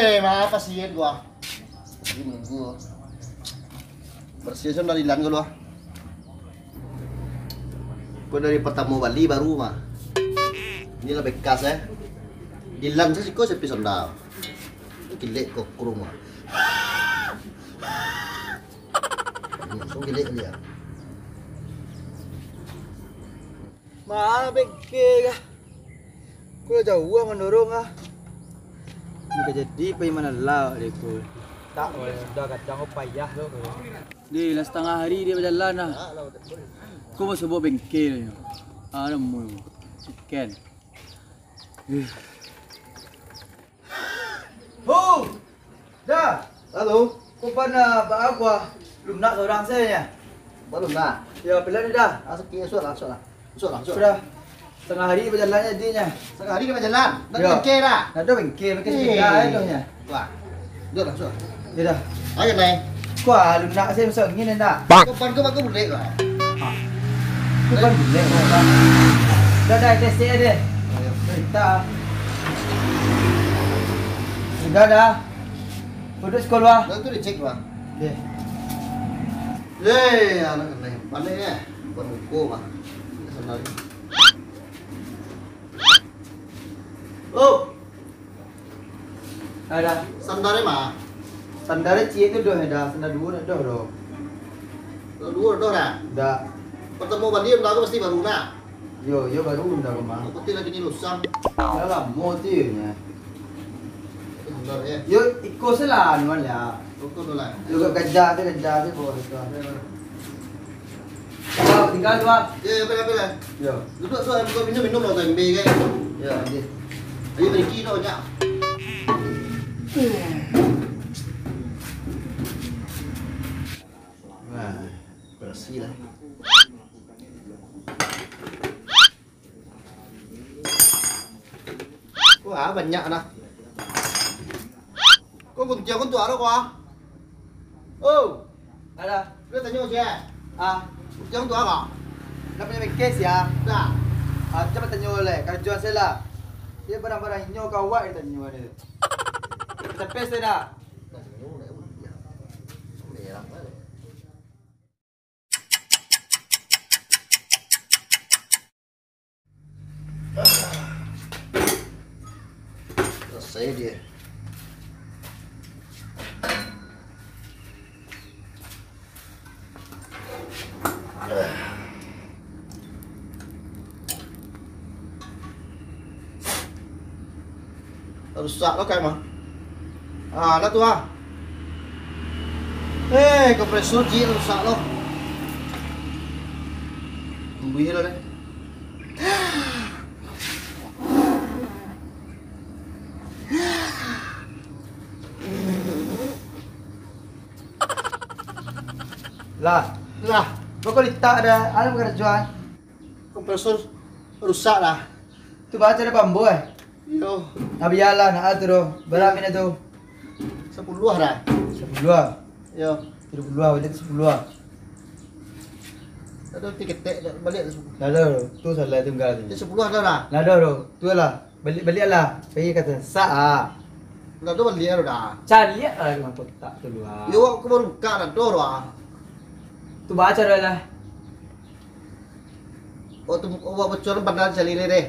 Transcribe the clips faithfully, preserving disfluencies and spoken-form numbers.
Eh, ma, pasien gua. Ini minggu. Bersih sudah dilan gua lu, ah. Gua dari pertama bali baru mah. Ini lah bekas, eh. Dilan sasiko sepi sonda. Kilek kok kurung mah. Langsung kilek dia. Ma bengke kah? Ko lah jauah mandorong ah. Ndak ka jadi pai manalah dek ko. Tak, sudah kadang ko payah tu. Deh, lah satangah hari dia bajalan lah. Ko basobok bengke lah nyo. Ah, namo. Chicken. Hu! Da! Halo. Ko bana baa ko ah? Lunak surang sajo nyo. Balunak? Yo, pilihan Da. Ah, sakik, masuaklah, masuaklah. Masuaklah, masuaklah. Sudah. Satangah hari bajalan jadinyo. Satangah hari ka bajalan? Ndak ado bengke dah? Ndak ado bengke, bengke sapeda ajo nyo. Wah. Duduklah, masuaklah. Yo Da. Ayo, Nay. Ko ah, lunak sajo masuak angin ndak? Ko ban ko, ban ko bulek ko. Ha. Ko ban bulek ko, Da. Da, Da, tes cek deh. Ayo. Cerita. Sudah Da. Duduak siko lu ah. Dah tu dicek, Bang. Deh. Eh, anak kena yang paling eh. Bukan muko, Bang. Sandal. Oh. Ada. Sandal mah. Sandal ciek tu doh, Da. Sandal duo dak doh, doh. Sandal duo doh, dah? Dak. Pertama bali, Honda ko pasti baru, nah. Yo, yo, baru Honda ko mah. Aku tu lagi ni lusam. Lah lamo tu yo nyo. Honda, yo. Yo, iko se lah, anu lah. Iko tu lah. Yo, gajah tu, gajah tu, bawa tu. Yo. Yo, tinggal tu, ah. Yo, yo, ambil, ambil lah. Yo. Duduk tu, ambil minum, minum lah, ambil kan. Yo, ambil. Ayo, beriki tu, banyak. Wah, bersih lah. Wah, banyak nah. Ko guntiang ko untuak apo ko ah? Oh. Ada. Lu tanyo sia? Ah. Guntiang untuak apo? Nak punyo bengke sia? Dah. Ah, cubo tanyo lai, karajo se lah. Iyo barang-barang inyo ka awak ditanyo ni. Tapi se dah. Selesai dia. Rusak lo kai mah. Ah, lah tu ah. Eh, kompresor ciek rusak lo. Ambuih lo deh. Lah. Lah. Pokok litak dah, alam karajuan. Kompresor rusak lah. Tu baco dah pambo eh. Yo. Nah, bialah, nah, tu doh. Bara minyak tu? Sapuluah dah. Sapuluah. Yo. Tigo puluah, baliak tu sapuluah. Ado ti ketek, baliak tu sapuluah. Dah, dah, tu salah tunggal tu. Ti sapuluah dah, dah. Dah, dah, dah. Tu lah. Baliak, baliak lah. Pai ka tansak ah. Dah tu baliak dah. Caliak lah rumah kotak tu lah. Yo, awak ko baru buka dah tu ah. Tu baco dah lah. Oh, tu, oh, buat bocoran pandai cari leh deh.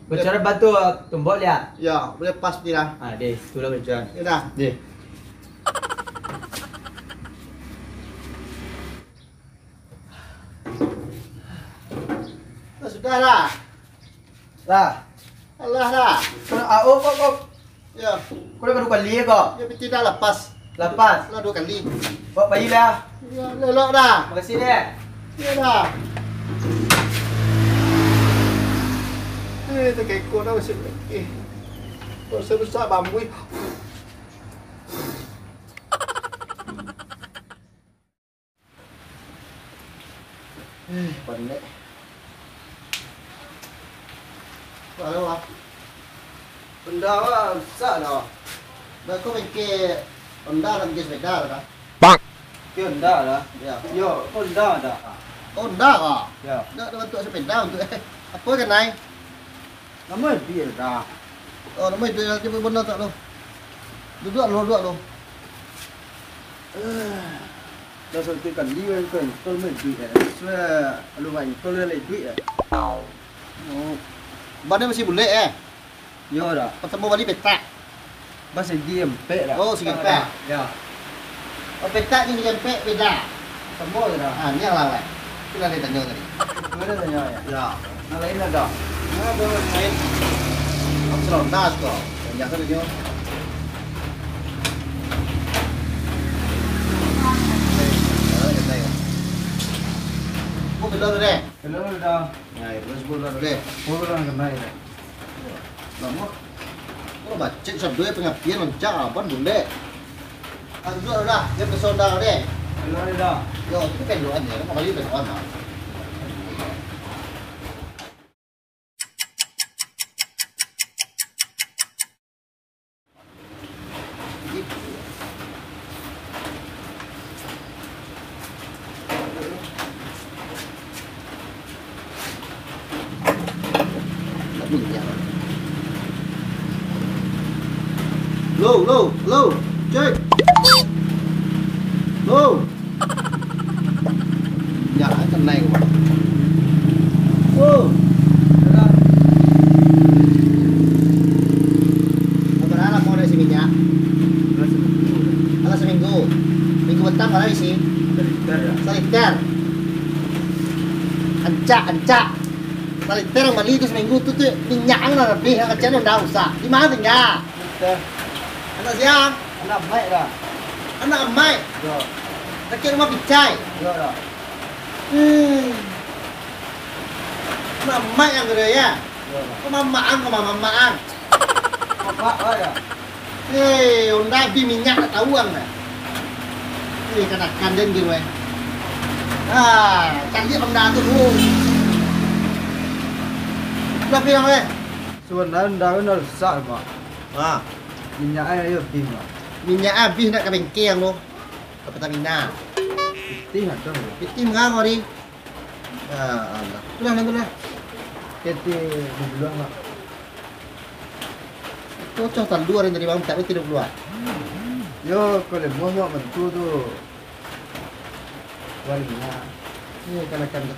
Bocoran bantu tumbok liak. Ya, boleh pas ni lah. Ah, deh, tu lah bocoran. Ya dah. Deh. Nah, sudah lah. Lah. Alah lah. Ah, oh, oh, oh. Ya. Ko lah kaduo kali ko? Ya, piti dah lapas. Lapas? Lah duo kali. Bawa bayi lah. Ya, lelok dah. Makasih deh. Ya dah. Eh, takeko dah masih. Eh. Rasa rusak bambu. Eh, pandai. Halo, Wak. Honda, Wak, rusak dah, Wak. Dah, kau bengke Honda, nak bengke sepeda lah, dah. Bang. Ke Honda lah. Ya. Yo, Honda dah. Honda, Wak? Ya. Dah, dah bantuak sepeda untuk, eh, apa kenai? Namo Edi dah. Oh, namo Edi, nanti benar tak lo? Duduak lu, duduak lu. Dah satu kali kan, kan, kau main duit ya. Sudah lu main, kau lelek duit ya. Oh. Badan masih bulek eh? Yo dah. Patamo bali petak. Bah segi ampek dah. Oh, segi ampek. Ya. Oh, petak jo segi ampek beda. Patamo je dah. Ah, ni lah, weh. Itu lah dia tanyo tadi. Itu lah dia tanyo, ya? Ya. Nan lain ado? Nan ado lain. Aku sudah lunas ko. Banyak kan dia. Oh, beda tu deh. Beda tu dah. Nah, itu sepuluh dah deh. Sepuluh dah kena ya. Lamo. Kalau bacet sadoi pengapian lancar aban bulek. Lanjut dah, dia ke saudara deh. Beda tu dah. Yo, itu pendoan ya, kembali pendoan lah. Low, low, low, cek. Low. Ya, tenang, Bang. Oh. Sabaraha lamo dak isi minyak? Alah saminggu. Minggu patang bara isi? Saliter. Saliter. Ancak, ancak. Saliter nan bali tu saminggu tu, tu minyak ang lah labiah, ang kacang tu ndak usah. Di ma tingga? Saliter. Anak sia? Anak Maik lah. Anak Maik? Yo. Dakek rumah Picai? Yo lah. Hmm. Mamak ang kado ya? Yo lah. Ko mamak ang, ko mamak ang. Mamak lah ya. Eh, Honda abih minyak dak tahu ang dah. Eh, kanakan den gitu eh. Ah, cari Honda tu dulu. Sudah bilang eh. Sudah Honda kan dah rusak, Pak. Ah. Minyak ayo abih, Pak. Minyak abih nak ka bengkel ang tu. Ka Pertamina. Pitih ado. Pitih mangaro di. Ya Allah. Tulah, tulah. Kete di duluan, Mak. Kocok talua dari bang tak tiga puluh. Yo, kalau mau, Mak, bantu tu. Wali, nah. Ni kanakan tu.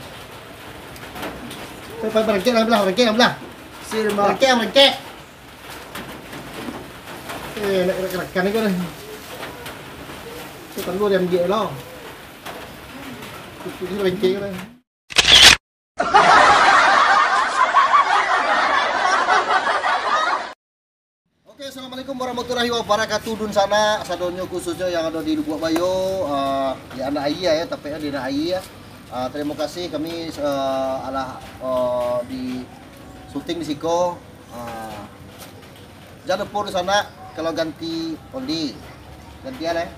Pai, pai, barangkek lah, belah, barangkek lah, belah. Sir, Mak. Barangkek, barangkek. Eh, nak rakan-rakan ni kan. Tu talua diambiak lah. Kutu ni bengkek kan. Oke, assalamualaikum warahmatullahi wabarakatuh. Dunsanak, sadonyo khususnyo yang ado di Lubuak Bayo, eh, di Anak Aia ya, tapeknyo di Anak Aia. Eh, terima kasih kami, eh, alah, eh, di syuting di siko. Ah. Jan lupo dunsanak, kalau ganti oli. Gantian, eh?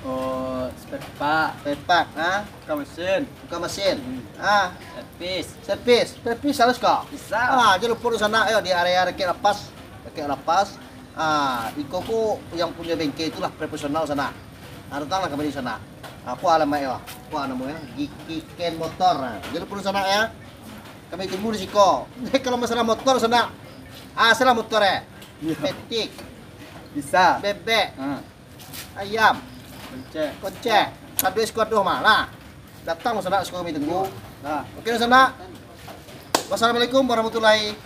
Oh, spare part. Spare part, ha? Buka mesin. Buka mesin. Hmm. Ah. Servis. Servis. Servis harus ko? Bisa. Ah, jan lupo dunsanak, ayo di area Rakek Lapas. Rakek Lapas. Ah, iko ko yang punyo bengkel itulah profesional sanak. Ah, datanglah kami di sanak. Ah, ko alamat yo. Ko namo yo? Giki Ken Motor. Ah, jan lupo dunsanak ya. Kami tunggu di siko. Kalau masalah motor, sanak. Ah, salah motor, eh. Iya. Metik. Bisa. Bebek. Ah. Ayam. Koncek. Koncek. Satu sekuat doh mah lah. Datang, sanak, siko kami tunggu. Nah. Oke, sanak. Wassalamualaikum warahmatullahi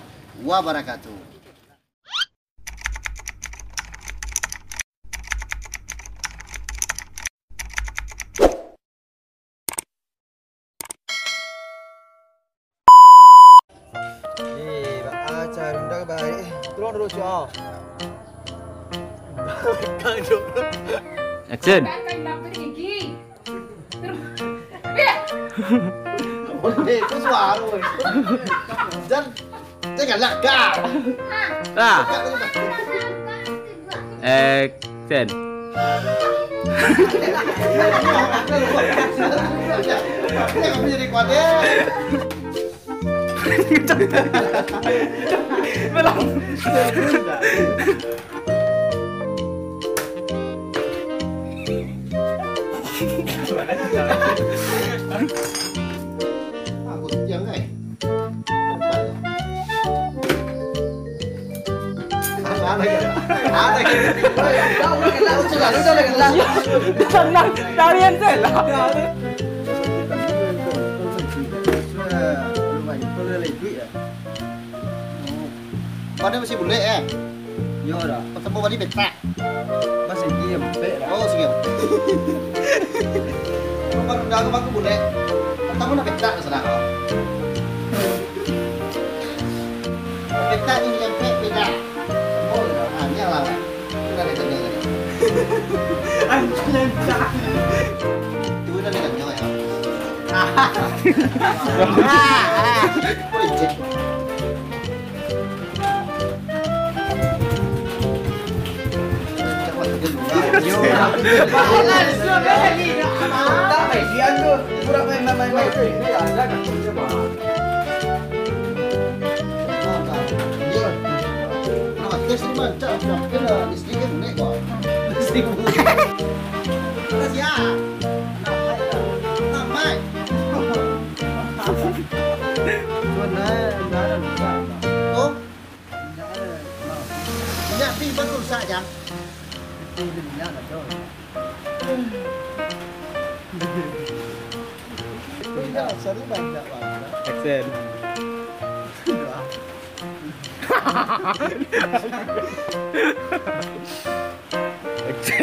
wabarakatuh. Eh, baa cara undang baik. Tolong dulu, Cok. Action. Kan, kan, bang, pergi. Terus. Eh, itu suara, weh. Jan, jangan galak, Kak. Ah. Kak, lu Action. Ini kamu jadi kuat, eh. Belum. Aku tiang, eh. Anak-anak ya. Ada gitu. Udah, udah, udah, udah, udah. Tenang, tarian saya lah. Pada masih bulek, eh? Yo dah. Pertama kali petak. Masih diam, pek dah. Oh, siap. Baru dah aku bulek. Pertama nak petak, saudara. Petak ini yang pek beda. Oh, ah, ni lah. Sudah ada tanya tadi. Anjing, anjing. Itu udah ada tanya ya. Boleh cek. Minyak ti baru rusak, Jang. Itu minyak lah, Bro. Itu minyak, sorry, banyak banget. Action. Itu doang. Action.